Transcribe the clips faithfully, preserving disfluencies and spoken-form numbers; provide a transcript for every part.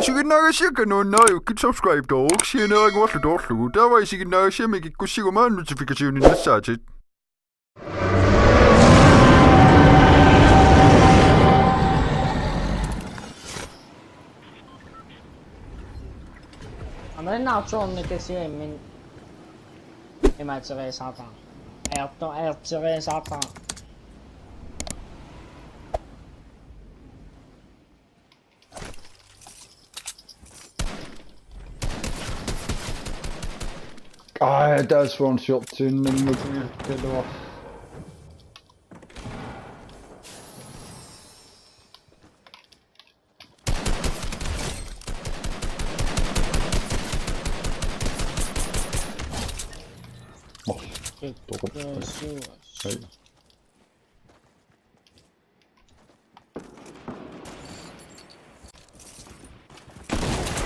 Isiginnaagassiakka nuannariukkit subscribe-tooruk sianeeraguarlu toorlugu. Taava isiginnaagassiami kikkussiguma notification-innassaatit. Amanna Arthurnik kasiammin imaateriasaartaa. Ajorto-, ajorteriasaartaa. Ej, der er sgu en sjov ting, men nu kan jeg ikke lade. Nå, det var godt. Hey.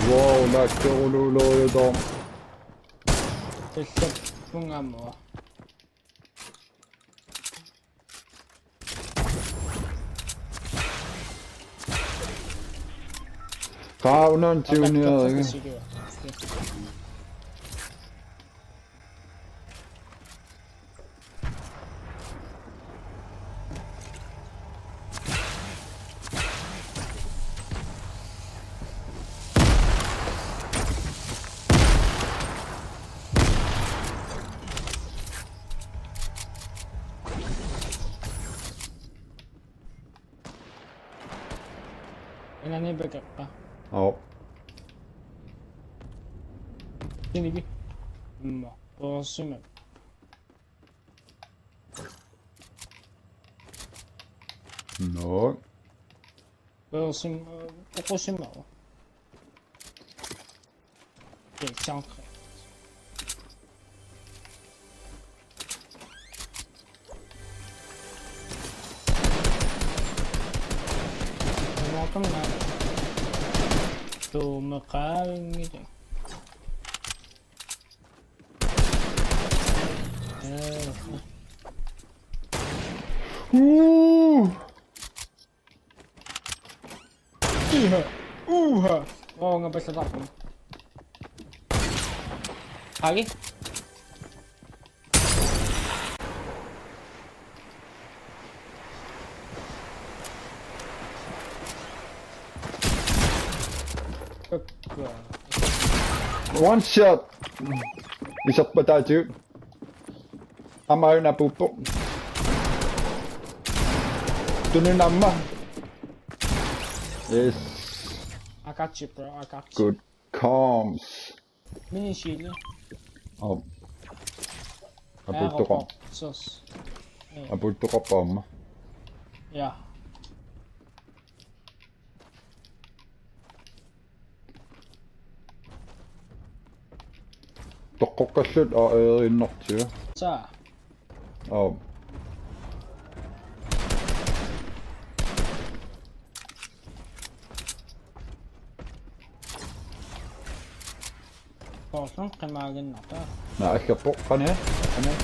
Wow, nakkeruluuloriutoq. Tassappunga aamma. Qaavunaq tiuniariga. Inani bakappa. Au. Tinigi. Mo. Porsima. No. Porsima. Porsima. Kei chanka. Welcome back. Tuumaqaanngitsoq. Uu! Iha. Uha. Oh, ngapasataarput. Hagi. One shot. Iserpataativut. Aamma aajuna apuuppoq. Tununamma. Yes. I got you, bro. I got you. Good comms. Mini shield. Oh. Apuuttoqarpoq. Sos. Apuuttoqarpoq aamma. Ja. Toqqoqqalluta aeriinnartigu. Saa. Aap. Poorlun qimaaginnartaa. Naa, aggerpoq, qanoq, qanoq.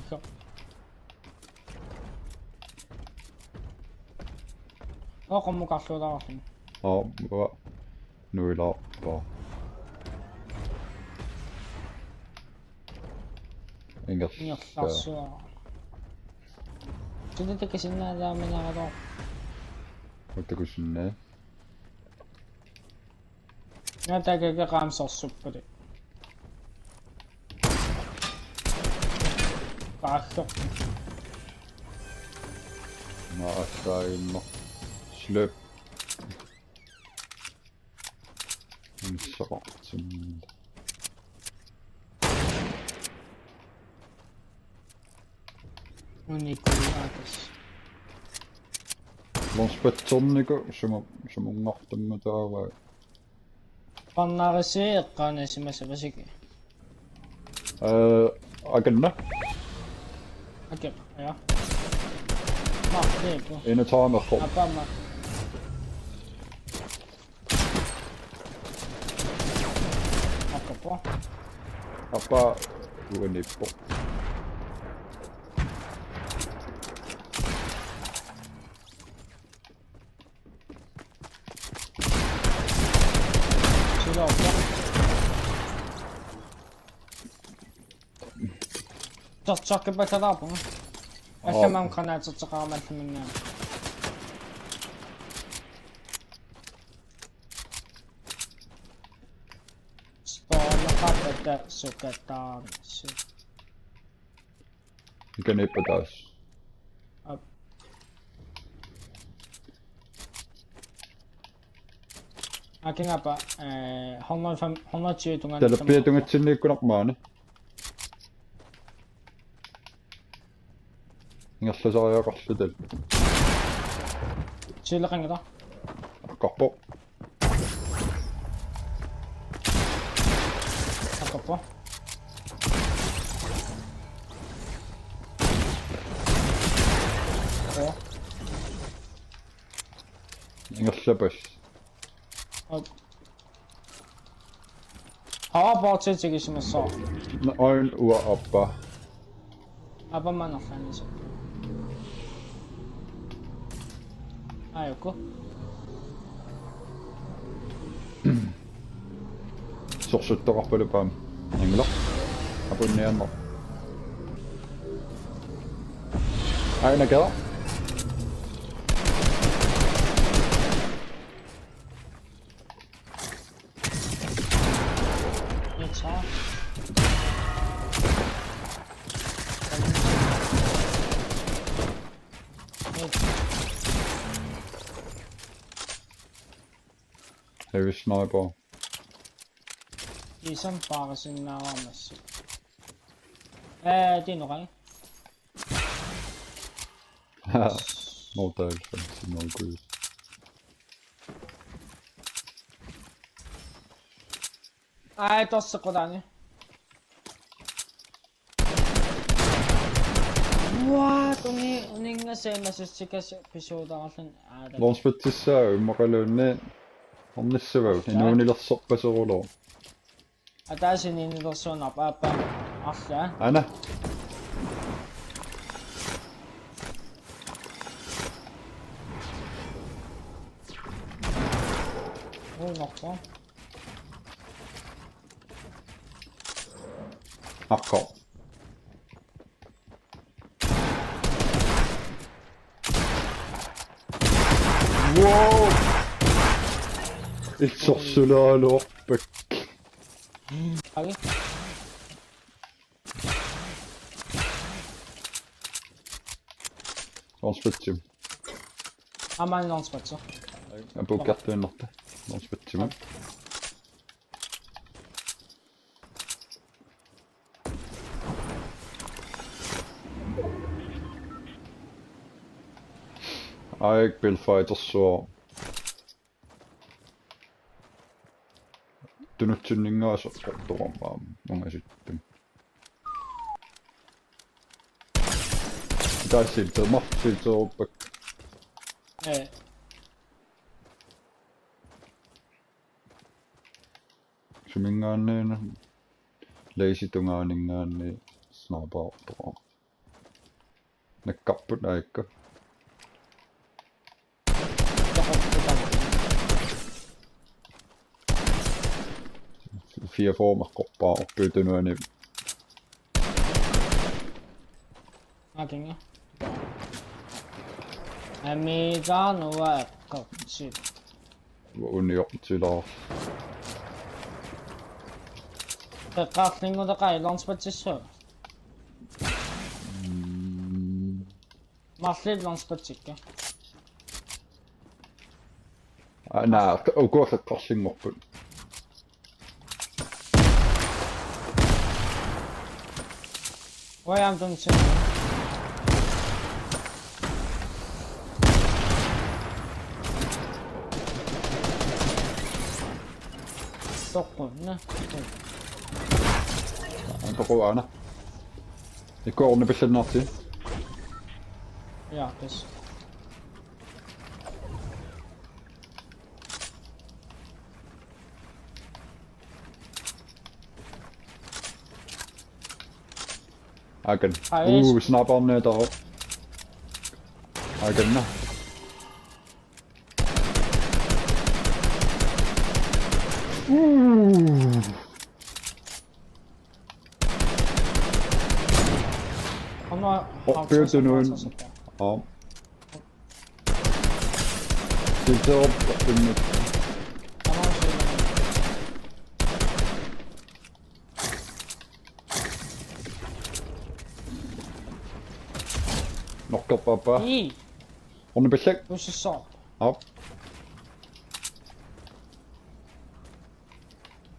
Agger. Oqamukarluulaarluni. Aap, uanga nuilaarpara. Ingerla-. Ingerlarsuaq. Suna takusinnaalaaminaraloo. Utakusinnaa. Naa, takugakkit qaamsorsuppali. Paarsoq. Naa, assaaginnaq. Slip. Missoqartin. Unikulaakis. Launchpaddernikut suma-, sumunngortummat taava. Parnaarisi eqqaanisimasavasigi. Eh, akanna. Akanna, ja. Nå, det er på. Ene tager med på. Apama. Apapa. Apa uanipo. Joo, joo. Tjak, tjak, tjak, tjak. Allamik granaaterteqarama allamik. Spawneqarpata sukataarsi. Ikaniippa taas. Ap. Akingappa, eh, hundrede og fem, hundrede og tyve tungaanut. Talappiatungatsinniikkunarmaani. Ingerlasariaqarluta. Sileqanngilaq. Aqarpoq. Aqarpoq. Oo. Ingerlapas. Op. Haa, poortitsigisimassooq. Nå, oin ua oppa. Apa manarlaanisa. Ajuku. Sorsuttoqarpalupaam. Anglo. Apunnianno. Aina kære. Heavy sniper. Isam paarisinnaavara massakkut. Ee, det er nu ringe. Nå, der er fandme noget gud. Ej, der er så godt, Anne. What? Uni, uninga se massakkut episode arlen. Aa, der. Launchpadissaa immaqaluunniit ornissavagut. Inuunilersorpasorulor. Ataasiinnarsuunerput aappaat arlaa. Aana. Uunarpoq. Aqqa. Wow! Ilsorsulaaluarpak. Agi. Launchpadsi. Aamma launchpadsi. Apukkartuinnarta. Launchpadsi. Aik Bill Fighter så. Tunutsinninngasoq toqormaa ungasittum. Taassi tama filteruppakka. Ee. Suminngaanniit lazy tungaaninngaanniit sniperpoq. Nakkarput aajuku. Fire former qoppaa oppiutunuani. Akinga. Amiga nuva kopsit. Unioqtilaa. Teqqarlinngulaqai launchpadsissaa. Mm. Marluk launchpadsikka. Aa, naa, uku teqqarlinngorput. Why I'm doing shit? Tokko, ne? Antoqu aana. Ikku ornipillannaarti. Ja, tassa. Akan. Aa, yes. Uu, snipernitara. Akanna. Uh. Qanoq Oh, piutunut. Aa. Silterup pinnut. Noqqerpappa. Ii. Una pillak. Tusissaq. Aap.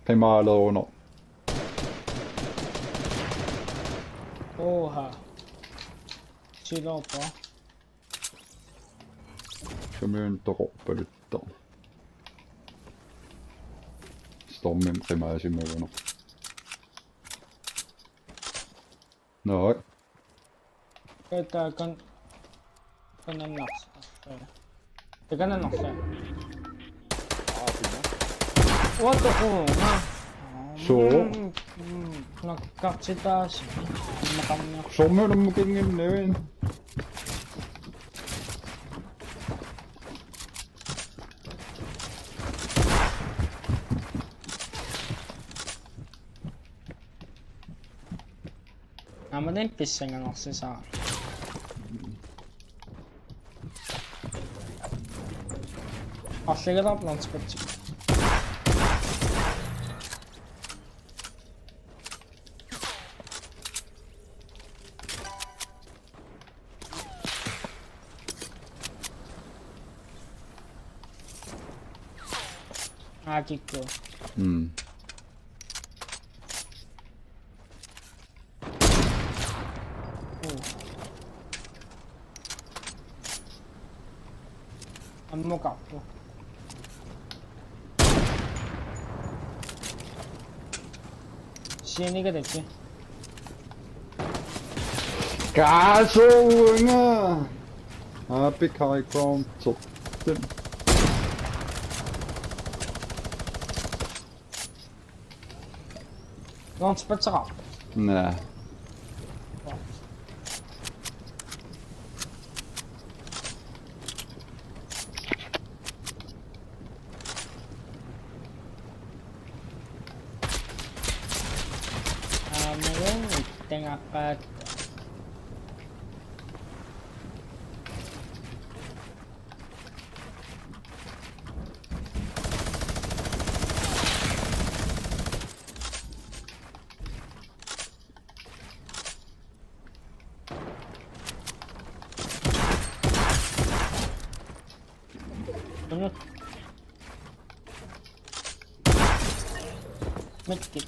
Qimaaleruno. Oha. Siloorpa. Sumiun toqorpaluttoq. Stormim qimaasimagunaq. Nå. Eta kan kanannars. Kanannars. What the fuck? So. Nakkartitaas. Maqarniar. Sormiunermut kinginnavin. Aamma pissanganarsisaa. Arlagilaarpoq launchpadsi. Aa, kikku. Mm. Ammukarpoq. Sianiga tatsi. Kaasuunga. Aa, pikai kom to. Launchpadsiga. Naa. Aamma ittangaqaat. Medkit.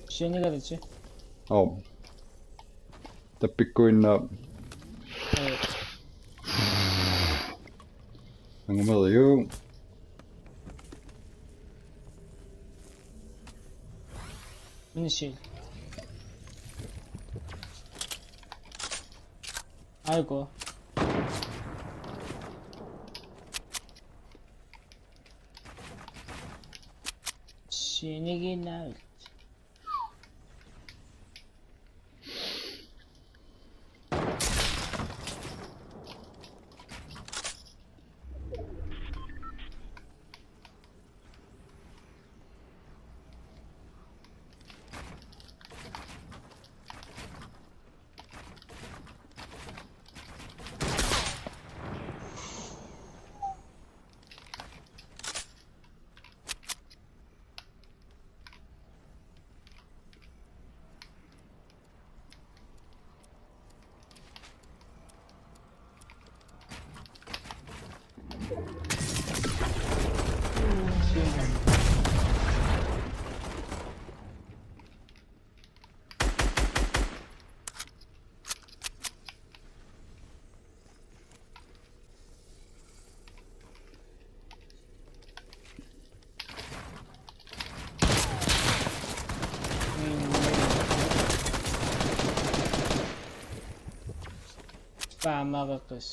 Sianiga tatsi. Oh. Tappikkuinnaap. Ee. Angumeriu. Minisi. Aiko. Sianigiinnaavit. Spaammereqis.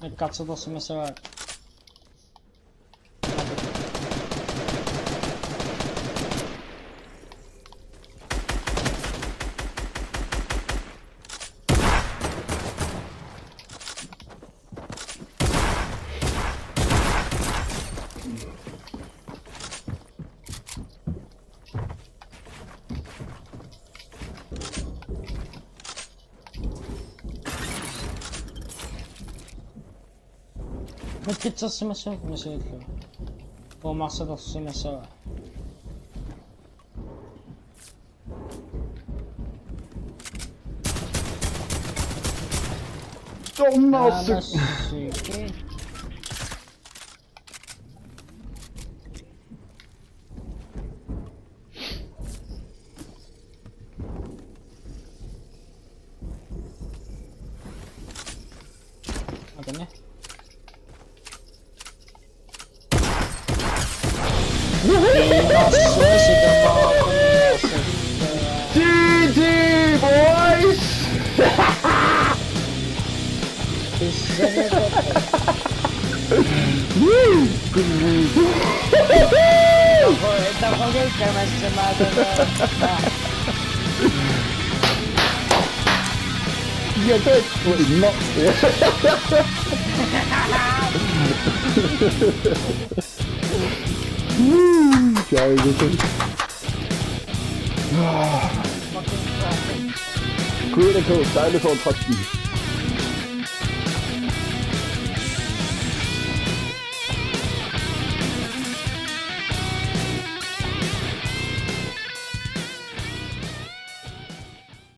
Nakkartersimassavaat. Nakkartersimassavaat, misiillu. Uummarsalersimassavaat. Tornarsuk. Tornarsuk. Akanne. G G, boys! Yeah, that was not. Woo! Sorry, this is critical dinosaur touch me.